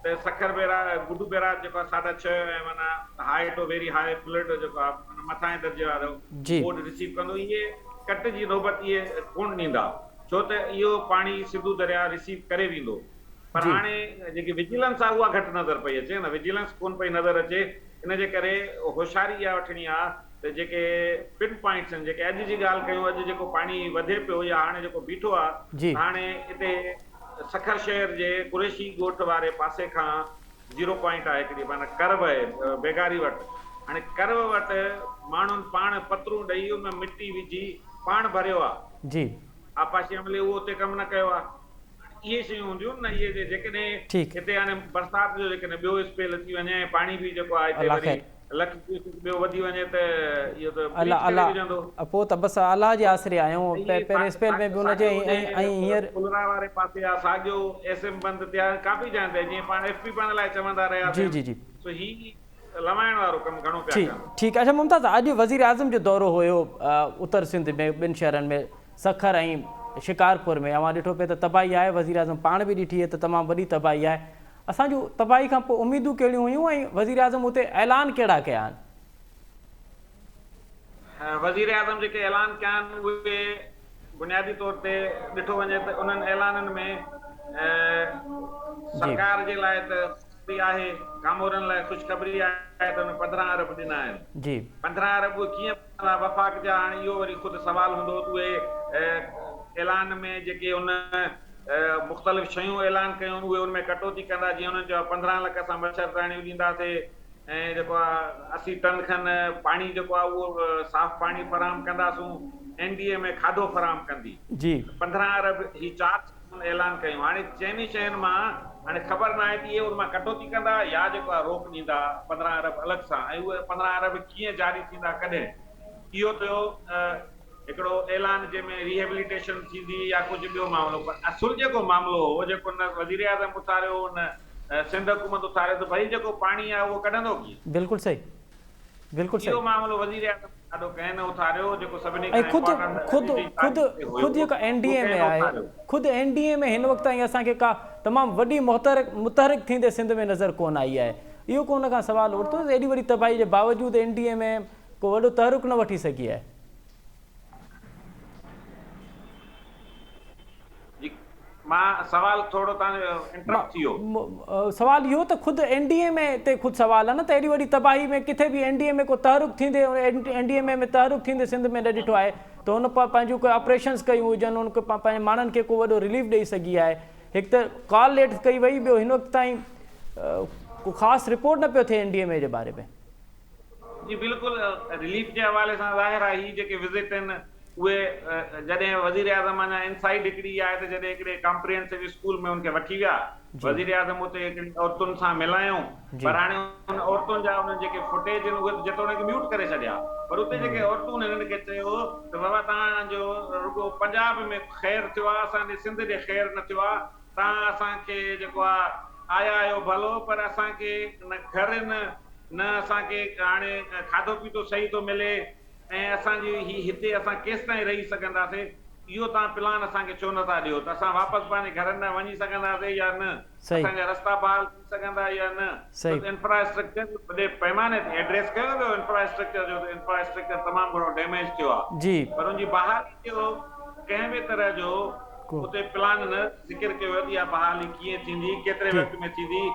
ته سکر بيراج گڊو بيراج جيڪو آهي ساڍا ڇهه ۽ معنيٰ high to very high flood جيڪو آهي معنيٰ مٿانهين درجي وارو ٻوڏ رسيو ڪندو اهي ڪٽ جي نوبت اهي ڪونه ڏيندا ڇو ته اهو پاڻي سنڌو درياء رسيو ڪري ويندو پر هاڻي جيڪي وجيلنس آهي اها گهٽ نظر پئي اچي نه وجيلنس ڪونه پئي نظر اچي ان جي ڪري هوشياري اها وٺڻي آهي ته جيڪي پن پوائنٽس آهن جيڪي اڄ جي ڳالهه ڪيون اڄ جيڪو پاڻي وڌي پيو يا هاڻي جيڪو بيٺو آهي ته هاڻي اتي سکر شهر جي قريشي ڳوٺ واري پاسي کان زيرو پوائنٽ آهي هڪڙي معنيٰ ڪرو آهي بيگاري وٽ هاڻي ڪرو وٽ ماڻهن پاڻ پترون ڏئي ان ۾ مٽي وجهي پاڻ ڀريو آهي آبپاشي عملي اهو اتي ڪم نه ڪيو آهي. اهي شيون هونديون نه اهي جيڪڏهن هتي هاڻي برسات جو جيڪڏهن ٻيو اسپيل اچي وڃي ۽ پاڻي به جيڪو آهي هتي وري لک ڪيوسڪ ٻيو وڌي وڃي ته اهو ته بريچ ڪري وجهندو. پوء ته بس الله جي آسري آهيون پهرين اسپيل ۾ به ان جي ۽ هينئر. ڦلرا واري پاسي آهي ساڳيو ايس ايم بند تي آهي ڪافي جاين تي جيئن پاڻ ايف پي بند لاء چوندا رهياسين سو هي لوائڻ وارو ڪم گهڻو پيا ڪن. ٺيڪ اڇا ممتاز اڄ وزيراعظم جو دورو هيو اتر سنڌ ۾ ٻن شهرن ۾ سکر ۽ شڪارپور ۾ اوهان ڏٺو پئي ته تباهي آهي وزيراعظم پاڻ به ڏٺي ته تمام وڏي تباهي آهي اسان جون تباهي کان پوء اميدون ڪهڙيون هيون ۽ وزيراعظم اتي اعلان ڪهڙا ڪيا آهن؟ وزيراعظم جيڪي اعلان ڪيا آهن اهي بنيادي طور تي ڏٺو وڃي ته انهن اعلانن ۾ سرڪار جي لاء ته خوشخبري آهي، ڪامورن لاء خوشخبري آهي ته انهن 15 ارب ڏنا آهن. 15 ارب اهي ڪيئن پهچندا وفاق جا هاڻي اهو وري خود سوال هوندو ته اهي اعلان ۾ جيڪي ان مختلف شيون اعلان ڪيون اهي ان ۾ ڪٽوتي ڪندا جيئن انهن چيو آهي 15 لک اسان مڇرداڻيون ڏينداسي ۽ جيڪو آ 80 ٽن کن پاڻي جيڪو آ اهو صاف پاڻي فراهم ڪنداسون، اين ڊي ايم اي کاڌو فراهم ڪندي. جي. 15 ارب هي چار شيون اعلان ڪيون هاڻي چئني شين مان هاڻي خبر ناهي ته اهي ان مان ڪٽوتي ڪندا يا جيڪو آ روڪ ڏيندا 15 ارب الڳ سان ۽ اهي 15 ارب ڪيئن جاري ٿيندا ڪڏهن اهو ٿيو هڪڙو اعلان جنهن ۾ ريهيبليٽيشن ٿيندي يا ڪجهه ٻيو معاملو پر اصل جيڪو معاملو هو جيڪو نه وزيراعظم اٿاريو نه سنڌ حڪومت اٿاريو ته ڀئي جيڪو پاڻي آهي اهو ڪڍندو ڪيئن؟ بلڪل صحيح بلڪل اهو صحيح. معاملو وزيراعظم آڏو ڪنهن نه اٿاريو جيڪو سڀني ۽ کان خود امپارٽنٽ خود اڄ جي خود تاريخ تي هيو خود جيڪا اين ڊي اهو ايم ڪنهن اي نه آهي اٿاريو. خود اين ڊي ايم اي هن وقت تائين اسان کي ڪا تمام وڏي محترڪ متحرڪ ٿيندي سنڌ ۾ نظر ڪونه آئي آهي اهو ڪو ان کان سوال اٿو ته ايڏي وڏي تباهي جي باوجود اين ڊي ايم اي ڪو وڏو تحرڪ نه وٺي سگهي آهي. جي مان سوال ٿورو تان جو انٽرپٽ ٿي ويو. سوال اهو ته خود اين ڊي ايم اي تي خود سوال آهي نه ته ايڏي وڏي تباهي ۾ ڪٿي به اين ڊي ايم اي ڪو تحرڪ ٿيندي اين ڊي ايم اي ۾ تحرڪ ٿيندي سنڌ ۾ نه ڏٺو آهي ته هن پنهنجون ڪي آپريشنز ڪيون هجن هن پنهنجي ماڻهن کي ڪو وڏو رليف ڏئي سگهي آهي هڪ ته ڪال ليٽ ڪئي وئي ٻيو هن وقت تائين ڪو خاص رپورٽ نه پيو ٿئي اين ڊي ايم اي جي باري ۾. جي بلڪل رليف جي حوالي سان ظاهر آهي هي جيڪي وزٽ آهن اهي جڏهن وزيراعظم اڃا انسائيڊ هڪڙي آهي ته جڏهن هڪڙي ڪمپريهنسو اسڪول ۾ ان کي وٺي ويا وزيراعظم اتي هڪڙي عورتن سان ملايائون پر هاڻي ان عورتن جا انهن جيڪي فوٽيج آهن اهي ته جيتوڻيڪ ميوٽ ڪري ڇڏيا پر اتي جيڪي عورتون هنن کي چيو ته بابا توهان جو رڳو پنجاب ۾ خير ٿيو آهي اسان ڏي سنڌ ڏي خير نه ٿيو آهي توهان اسان کي جيڪو آ آيا آهيو ڀلو پر اسان کي نه گهر نه نه اسان کي هاڻي کاڌو پيتو صحيح ٿو ملي ۽ اسان جي هي هتي اسان ڪيستائين رهي سگهنداسي اهو توهان پلان اسان کي ڇو نه ٿا ڏيو ته اسان واپس پنهنجي گهرن ڏانهن وڃي سگهنداسي يا نه اسان جا رستا بحال ٿي سگهندا يا نه ڇو ته انفراسٽرڪچر وڏي پئماني تي ايڊريس ڪيو ويو انفراسٽرڪچر جو ته انفراسٽرڪچر تمام گهڻو ڊيميج ٿيو آ پر ان جي بحالي جو ڪنهن به طرح جو اتي پلان نه ذڪر ڪيو ويو ته اها بحالي ڪيئن ٿيندي، ڪيتري وقت ۾ ٿيندي،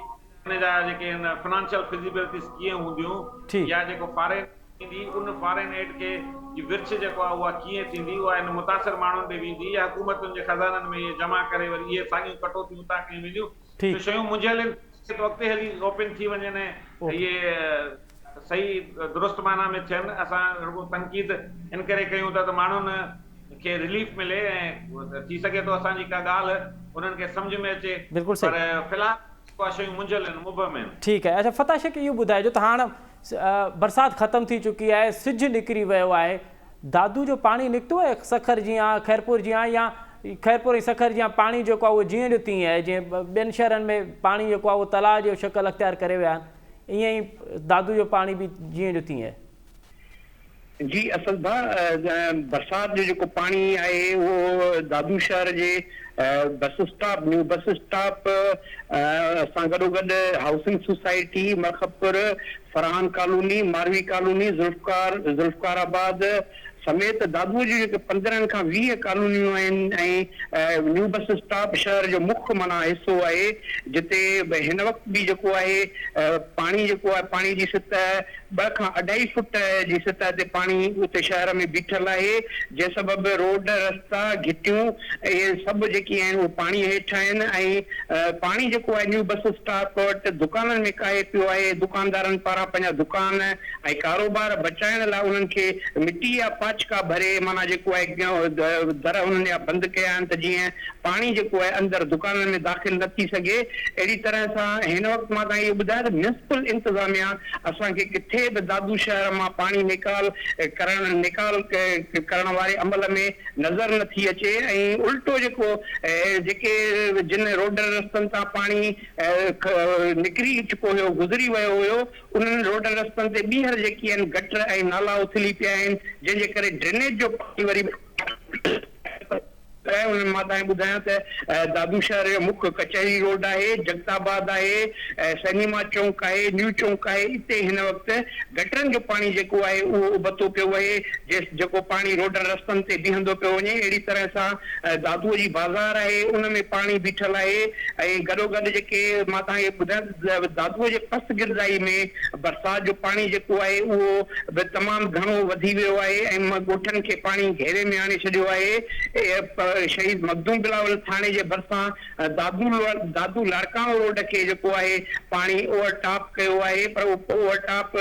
ان جا جيڪي آهن فنانشل فزيبلٽيز ڪيئن هونديون يا جيڪو فارين ايندي ان فارين ايڊ کي جي ورڇ جيڪو آهي اها ڪيئن ٿيندي، اها ان متاثر ماڻهن ڏي ويندي يا حڪومتن جي خزانن ۾ اهي جمع ڪري وري اهي ساڳيون ڪٽوتيون اتان ڪيون وينديون. سو شيون منجهيل آهن ته اڳتي هلي اوپن ٿي وڃن ۽ اهي صحيح درست معنيٰ ۾ ٿين. اسان رڳو تنقيد ان ڪري ڪيون ٿا ته ماڻهن کي رليف ملي ۽ ٿي سگهي ٿو اسان جي ڪا ڳالهه انهن کي سمجهه ۾ اچي بلڪل صحيح. پر في الحال اها شيون منجهيل آهن مبهم آهن. ٺيڪ آهي اڇا فتح شيخ اهو ٻڌائجو ته هاڻ برسات ختم ٿي چڪي آهي سج نڪري ويو آهي دادو جو پاڻي نڪتو آهي سکر جيان خيرپور جيان يا خيرپور ۽ سکر جيان پاڻي جيڪو آهي اهو جيئن جو تيئن آهي جيئن ٻين شهرن ۾ پاڻي جيڪو آهي اهو تلاء جو شڪل اختيار ڪري ويا آهن ائين ئي دادو جو پاڻي به جيئن جو تيئن آهي. جي اصل ڀاء برسات جو جيڪو پاڻي آهي اهو دادو شهر جي bus stop new bus stop سان گڏوگڏ housing society Markhapur Farhan colony, Marvi colony, Zulfiqar, Zulfiqar Abad سميت دادوء جون جيڪي 15 کان 20 ڪالونيون آهن ۽ نيو بس اسٽاپ شهر جو مک معنيٰ حصو آهي جتي هن وقت به جيڪو آهي پاڻي جيڪو آهي پاڻي جي سطح ٻه کان اڍائي فٽ جي سطح تي پاڻي اتي شهر ۾ بيٺل آهي جنهن سبب روڊ رستا گهٽيون اهي سڀ جيڪي آهن اهي پاڻي هيٺ آهن ۽ پاڻي جيڪو آهي نيو بس اسٽاپ وٽ دڪانن ۾ ڪاهي پيو آهي، دڪاندارن پاران پنهنجا دڪان ۽ ڪاروبار بچائڻ لاء انهن کي مٽي يا پاڇڪا ڀري معنيٰ جيڪو آهي در انهن جا بند ڪيا آهن ته جيئن پاڻي جيڪو آهي اندر دڪانن ۾ داخل نه ٿي سگهي اهڙي طرح سان هن وقت مان توهان کي اهو ٻڌايان ته ميونسپل انتظاميا اسان کي ڪٿي به دادو شهر مان پاڻي نيڪال ڪرڻ نيڪال ڪرڻ واري عمل ۾ نظر نه ٿي اچي ۽ الٽو جيڪو جيڪي جن روڊن رستن تان پاڻي نڪري چڪو هيو گذري ويو هيو انهن روڊن رستن تي ٻيهر جيڪي آهن گٽر ۽ نالا اٿلي پيا آهن جنهن جي ڪري ڊرينيج جو پاڻي وري. آهي انهن مان توهان کي ٻڌايان ته دادو شهر جو مک ڪچهري روڊ آهي، جگت آباد آهي، سئنيما چونڪ آهي، نيو چونڪ آهي اتي هن وقت گٽرن جو پاڻي جيڪو آهي اهو ابتو پيو وهي جيس جيڪو پاڻي روڊن رستن تي بيهندو پيو وڃي اهڙي طرح سان دادو جي بازار آهي ان ۾ پاڻي بيٺل آهي ۽ گڏوگڏ جيڪي مان توهان کي ٻڌايان ته دادو جي پسگردائي ۾ برسات جو پاڻي جيڪو آهي اهو به تمام گهڻو وڌي ويو آهي ۽ ڳوٺن کي پاڻي گهيري ۾ آڻي ڇڏيو آهي. شهيد مخدوم بلاول ٿاڻي جي ڀرسان دادو دادو لاڙڪاڻو روڊ کي جيڪو آهي پاڻي اوور ٽاپ ڪيو آهي پر اهو اوور ٽاپ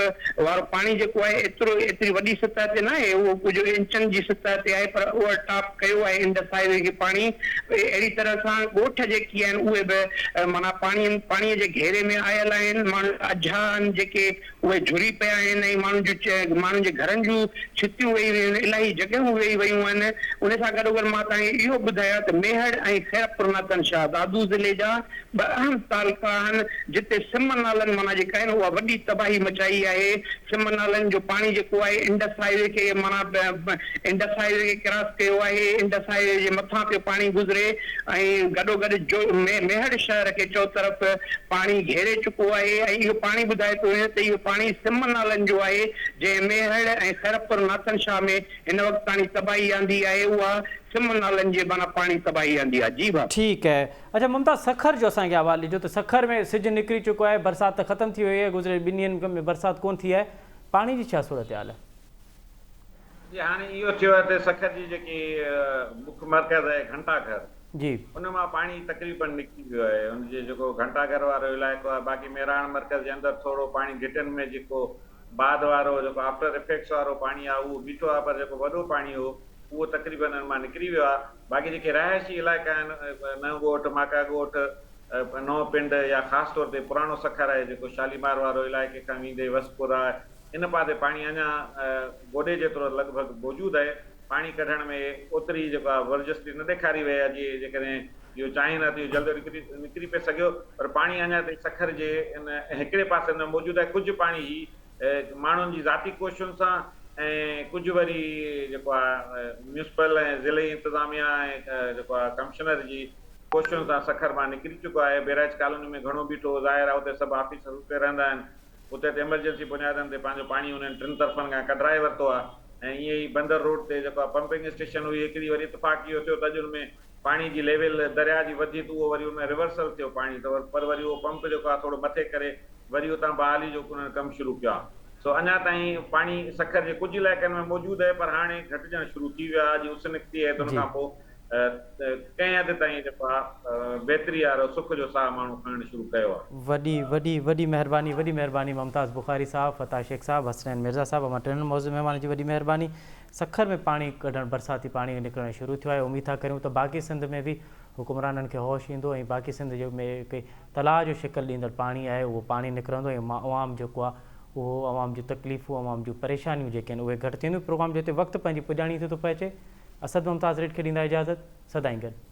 وارو پاڻي جيڪو آهي ايترو ايتري وڏي سطح تي ناهي اهو ڪجهه انچن جي سطح تي آهي پر اوور ٽاپ ڪيو آهي انڊس هاء وي کي پاڻي اهڙي طرح سان ڳوٺ جيڪي آهن اهي به معنيٰ پاڻي پاڻي جي گهيري ۾ آيل آهن ماڻهن جا اجها آهن جيڪي اهي جهري پيا آهن ۽ ماڻهن جون ماڻهن جي گهرن جون ڇتيون ويهي ويون آهن الاهي جڳهيون ويهي ويون آهن ان سان گڏوگڏ مان توهان کي اهو ٻڌايان ته ميهڙ ۽ خيرپور ناتن شاهه دادو ضلعي جا ٻه اهم تعلقا آهن جتي سم نالن معنيٰ جيڪا آهن اها وڏي تباهي مچائي آهي. سم نالن جو پاڻي جيڪو آهي انڊس هاء وي کي معنيٰ انڊس هاء وي کي ڪراس ڪيو آهي. انڊس هاء وي جي مٿان پيو پاڻي گذري ۽ گڏوگڏ جو ميهڙ شهر کي چؤطرف پاڻي گهيري چڪو آهي ۽ اهو پاڻي ٻڌائي پيو وڃي ته اهو پاڻي سم نالن جو آهي جنهن ميهڙ ۽ خيرپور ناٿن شاهه ۾ هن وقت تاڻي تباهي آندي آهي اها سم نالن جي معنيٰ پاڻي تباهي آندي آهي جي ڀاء. ٺيڪ اهي اڇا ممتاز سکر جو اسان کي احوال ڏجو ته سکر ۾ سج نڪري چڪو آهي برسات ته ختم ٿي وئي آهي گذريل ٻن ڏينهن ۾ برسات ڪونه ٿي آهي پاڻي جي ڇا صورتحال آهي. جي هاڻي اهو ٿيو آهي ته سکر جي جيڪي مک مرڪز آهي گهنٽا گهر جي. ان مان پاڻي تقريبن نڪري ويو آهي ان جي جيڪو گهنٽا گهر وارو علائقو آهي باقي مهراڻ مرڪز جي اندر ٿورو پاڻي گهٽين ۾ جيڪو بعد وارو جيڪو آفٽر افيڪٽس وارو پاڻي آهي اهو بيٺو آهي پر جيڪو وڏو پاڻي هو اهو تقريبن ان مان نڪري ويو آهي باقي جيڪي رهائشي علائقا آهن نئون ڳوٺ، ماڪا ڳوٺ، نئون پنڊ يا خاص طور تي پراڻو سکر آهي جيڪو شاليمار وارو علائقي کان ويندي وسپور آهي ان پاسي پاڻي اڃا گوڏي جيترو لڳ ڀڳ موجود آهي پاڻي ڪڍڻ ۾ اوتري جيڪو آهي ورجستي نه ڏيکاري وئي آهي جي جيڪڏهن اهو چاهين ها ته اهو جلد نڪري نڪري پئي سگهيو پر پاڻي اڃا تائين سکر جي ان هڪڙي پاسي ۾ موجود آهي ڪجهه پاڻي هي ماڻهن جي ذاتي ڪوششن سان ۽ ڪجهه وري جيڪو آهي ميونسپل ۽ ضلعي انتظاميا ۽ جيڪو آهي ڪمشنر جي ڪوششن سان سکر مان نڪري چڪو آهي بيراج ڪالوني ۾ گهڻو بيٺو هو ظاهر آهي اتي سڀ آفيسر اتي رهندا آهن اتي ته ايمرجنسي بنيادن تي پنهنجو پاڻي انهن ٽن طرفن کان ڪڍرائي ورتو آهي ۽ ائين ئي بندر روڊ تي جيڪو آهي پمپنگ اسٽيشن هئي هڪڙي وري اتفاق اهو ٿيو ته اڄ ان ۾ پاڻي جي ليول درياء جي وڌي ته اهو وري ان ۾ ريورسل ٿيو پاڻي ته پر وري اهو پمپ جيڪو آهي ٿورو مٿي ڪري وري اتان بحالي جو انهن ڪم شروع ڪيو آهي سو اڃا تائين پاڻي سکر جي ڪجهه علائقن ۾ موجود آهي پر هاڻي گهٽجڻ شروع ٿي ويو آهي اڄ اس نڪتي آهي ته ان کان پوء ڪنهن حد تائين جيڪو آهي بهتري وارو سک جو ساهه ماڻهو کڻڻ شروع ڪيو آهي. وڏي وڏي وڏي مهرباني وڏي مهرباني ممتاز بخاري صاحب فتاح شيخ صاحب حسنين مرزا صاحب اوهان ٽنهن معزز مهمانن جي وڏي مهرباني سکر ۾ پاڻي ڪڍڻ برساتي پاڻي نڪرڻ شروع ٿيو آهي اميد ٿا ڪريون ته باقي سنڌ ۾ به حڪمرانن کي هوش ايندو ۽ باقي سنڌ جي ۾ هڪ تلاء جو شڪل ڏيندڙ پاڻي آهي اهو پاڻي نڪرندو ۽ عوام جيڪو آهي اهو عوام جون تڪليفون عوام جون پريشانيون جيڪي آهن اهي گهٽ ٿينديون پروگرام جو هتي وقت پنهنجي پڄاڻي تي ٿو پهچي اسد ممتاز ريڊ کي ڏيندا اجازت سدائين گڏ.